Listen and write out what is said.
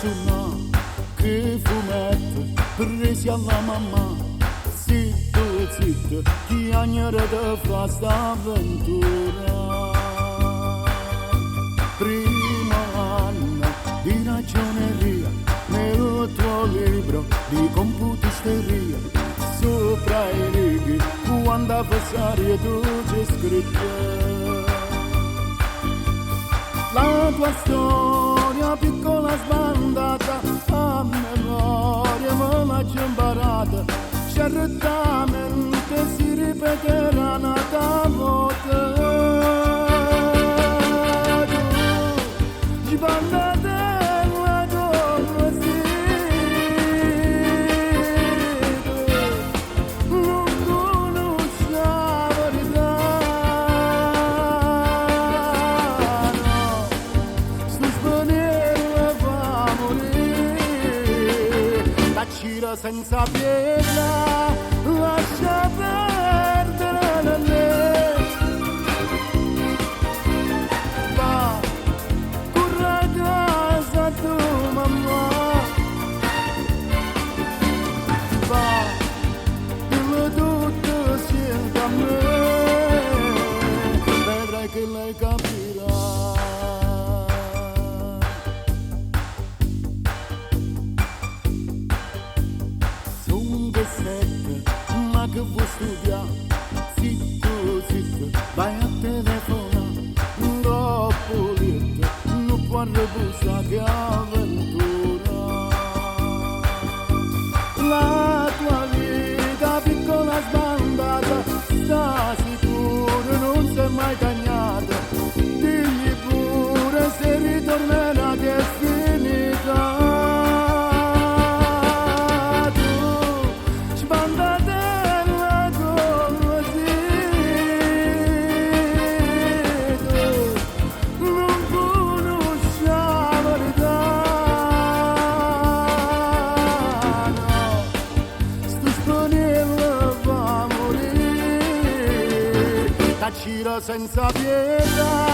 sunnà che fumetto presi alla mamma. Zitto, zitto, chiagnere te fa sta avventura. Primo anno di ragioneria nel tuo libro di computisteria sopra i righi quando avversario tu c'è scritto la tua storia piccola sbandata a memoria me l'ha già imparata certamente si ripeterà un'altra volta tu sbandatella come sei tu non conosci la verità no sto spaniello fa morire t'accira senza pietà lascia perdere me va corre a casa tua mamma va dillo tutto siente a me vedrai che lei capirà Sono sette, ma che vuoi studiare? Zitto, zitto, vai a telefonare. Dopo letto, non può riposare che avventura. La tua vita piccola sbandata, sta sicuro, non si è mai tagliata. Digli pure se ritornerà che è finita. Tu sbandatella così, tu non conosci la verità, no. Sto spaniello fa morire, t'accira senza pietà,